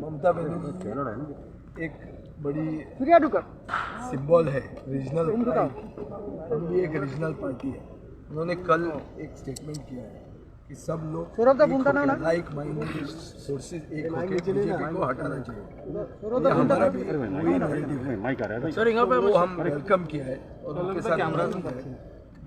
ममता बनर्जी एक बड़ी सिंबल है रीजनल, हम भी एक रीजनल पार्टी है। उन्होंने कल एक स्टेटमेंट किया है कि सब लोग लाइक माइंडेड फोर्सेस एक होकर बीजेपी को हटाना चाहिए। ये हमारा भी वही नैरेटिव है, वो हम welcome किया है और उनके साथ है।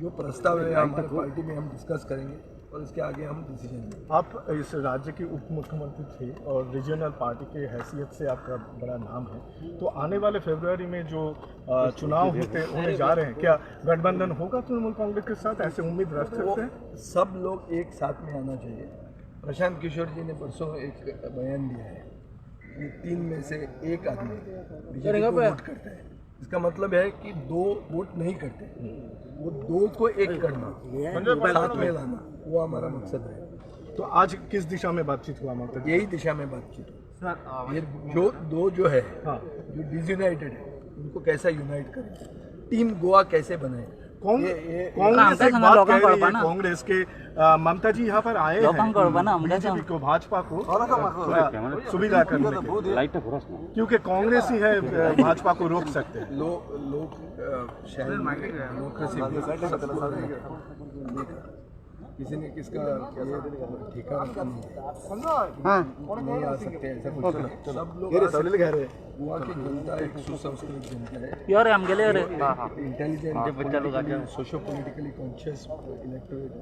जो प्रस्ताव है हमारे पार्टी में हम डिस्कस करेंगे और इसके आगे हम डिसीजन लेंगे। आप इस राज्य के उप मुख्यमंत्री थे और रीजनल पार्टी के हैसियत से आपका बड़ा नाम है, तो आने वाले फरवरी में जो चुनाव होते होने जा रहे हैं, क्या गठबंधन होगा तृणमूल कांग्रेस के साथ, ऐसे उम्मीद रख वो सकते हैं? सब लोग एक साथ में आना चाहिए। प्रशांत किशोर जी ने परसों एक बयान दिया है कि 3 में से 1 आदमी बीजेपी को वोट करता है। इसका मतलब है कि 2 वोट नहीं करते, वो 2 को एक करना, साथ में लाना, वो हमारा मकसद है। तो आज किस दिशा में बातचीत हुआ ममता जी? यही दिशा में बातचीत हुई। ये जो 2 जो है, हाँ, जो डिसयूनाइटेड है, उनको कैसा यूनाइट करें, टीम गोवा कैसे बनाए। कांग्रेस एक बात कह रही है, कांग्रेस के ममता जी यहाँ पर आए हैं बीजेपी को, भाजपा को सुविधा करने के लिए, क्योंकि कांग्रेस ही है भाजपा को रोक सकते हैं। लोग शहर में डेमोक्रेसी किसी ने किसका ये ठेका रखा नहीं है, नहीं आ सकते ऐसा कुछ। सब लोग गोवा की जनता एक सुसंस्कृत जनता है, intelligent, socio politically conscious electorate,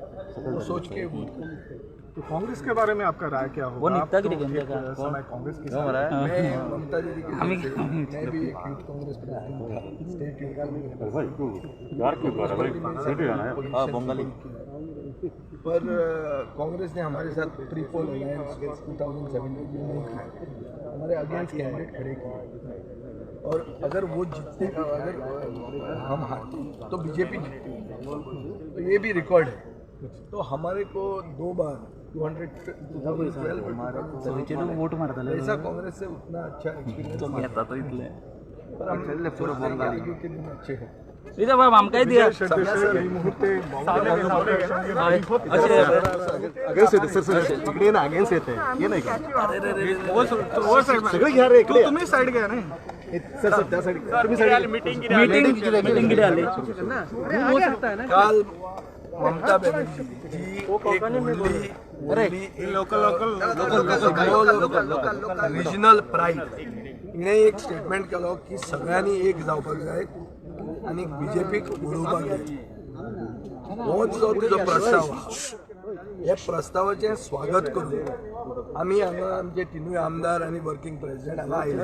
वो सोच के वोट करते हैं। तो कांग्रेस के बारे में आपका राय क्या होगा? आप तो एक समय कांग्रेस के साथ, मैं ममता दीदी के मैं भी एक यूथ कांग्रेस प्रेसिडेंट था, स्टेट यूथ कांग्रेस, पर कांग्रेस ने हमारे साथ प्री पोल अलायंस 2017 में नहीं किया, हमारे अगेंस्ट कैंडिडेट खड़े किए और अगर वो जीतते, अगर हम हारते तो बीजेपी जीतती, तो ये भी रिकॉर्ड है। तो हमारे को 2 बार 2012 वोट मारता ऐसा कांग्रेस से उतना अच्छा एक्सपीरियंस नहीं, पर हम आगे के दिन अच्छे हैं। এই মুহূর্তে काल ममता बनर्जी जी एक local local regional pride हिणें एक स्टेटमेंट केलो की सगळ्यांनी एक जावपाक जाय आनी बीजेपीक उडोवपाक जाय। हो जो तुजो प्रस्ताव आहा, हे प्रस्तावाचें स्वागत करून आमी हांगा आमचे 3 आमदार आनी वर्किंग प्रेसिडेंट हांगा आयले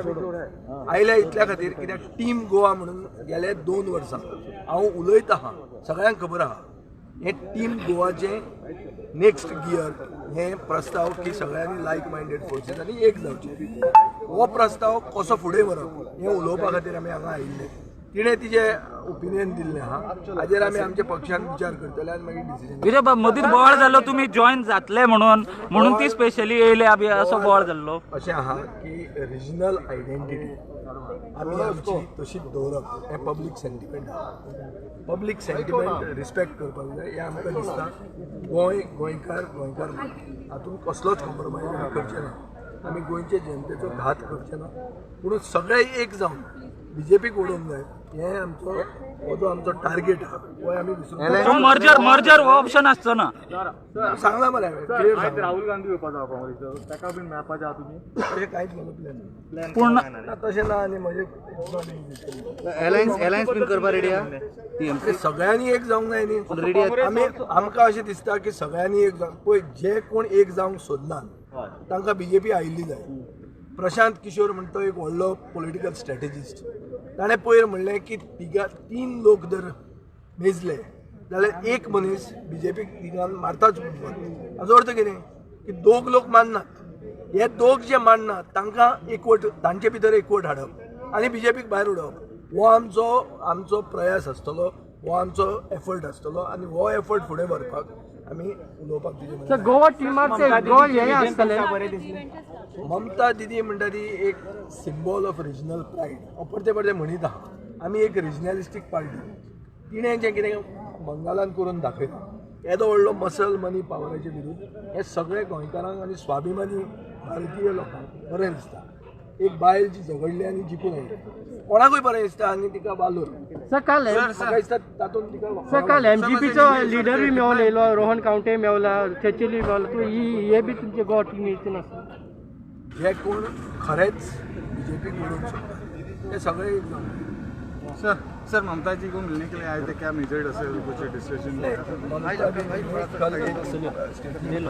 आयल्या इतल्या खातीर कित्याक टीम गोवा म्हणून गेले 2 वर्सां हांव उलयता आहा, सगळ्यांक खबर आहा। हे टीम गोवाचें नेक्स्ट गियर हे प्रस्ताव की सगळ्यांनी लायक मायंडेड फोर्सीस आनी एक जावचें, हो प्रस्ताव कसो फुडें व्हरप हें उलोवपा खातीर आमी हांगा आयिल्ले। तिणें तिजें ओपिनियन दिल्लें आहा, हाजेर आमी आमच्या पक्षान विचार करतले आनी मागीर डिसिजन। विजय बाब, मदीं बोवाळ जालो तुमी जॉयन जातले म्हणून, म्हणून ती स्पेशली येयले बी असो बोवाळ जाल्लो। अशें आहा की रिजनल आयडेंटिटी आमी आमची तशीच दवरप हें पब्लीक सेंटिमेंट आहा, पब्लीक सेंटिमेंट रिस्पेक्ट करपाक जाय हें आमकां दिसता। गोंय, गोंयकार, गोंयकार हातूंत कसलोच कॉम्प्रोमायज आमी करचे ना, आमी गोंयचे जनतेचो घात करचे ना, पूण सगळे एक जावन बीजेपीक उडोवंक जाय हें आमचो हो जो आमचो टार्गेट आहा हो आमी विसरूंक। मर्जर मर्जर हो ऑप्शन आसचो ना, सांगला मरे क्लियर सांगला। राहुल गांधी येवपाचो काँग्रेसीचो, ताका बीन मेळपाचें आहा तुमी? तशें कांयच म्हजो प्लॅन ना, पूण ना तशें ना। आनी म्हजें अलायन्स अलायन्स बीन करपा रेडी आहा? सगळ्यांनी एक जावंक जाय न्ही, आमी आमकां अशें दिसता की सगळ्यांनी एक जावंक पळय, जे कोण एक जावंक सोदनात तांकां बीजेपी आयिल्ली जाय। प्रशांत किशोर म्हणटा तो एक व्हडलो पॉलिटिकल स्ट्रॅटेजिस्ट, ताणें पयर म्हणलें की 3 लोक जर मेजले जाल्यार एक मनीस बीजेपीक तिगान मारताच म्हणून। हाजो अर्थ कितें की 2 लोक माननात, हे 2 जे माननात तांकां एकवट, तांचे भितर एकवट हाडप आनी बीजेपीक भायर उडोवप, हो आमचो आमचो प्रयास आसतलो, हो आमचो एफर्ट आसतलो आनी हो एफर्ट फुडें व्हरपाक आमी उलोवपाक तुजें। गोवा टिमाचे गोल हे आसतले। ममता दिदी म्हणटा ती एक सिंबॉल ऑफ रिजनल प्रायड, हांव परते परते म्हणीत आहा, आमी एक रिजनलिस्टीक पार्टी, तिणें जें कितें बंगालान करून दाखयता येदो व्हडलो मसल मनी पावराचे विरुद्ध हें सगळें गोंयकारांक आनी स्वाभिमानी भारतीय लोकांक बरें दिसता। एक बायल जी झगडली आनी जिखून आयली, कोणाकूय बरें दिसता आनी तिका वालोर. सर काल म्हाका दिसता तातूंत तिका सर काल एमजीपीचो लिडरूय मेवलो येयलो, रोहन कावंटे मेवला, चर्चिलूय मेवला. तूं ही हे बी तुमचे गोवा टिमीचे नासता. जे कोण खरेंच बीजेपीक उडोवंक शकता ते सगळे एक जावन. सर सर, ममता जी को मिलने के लिए आए थे, क्या मेजर असेल कुछ डिस्कशन? ममता बी कल एक स्टेटमेंट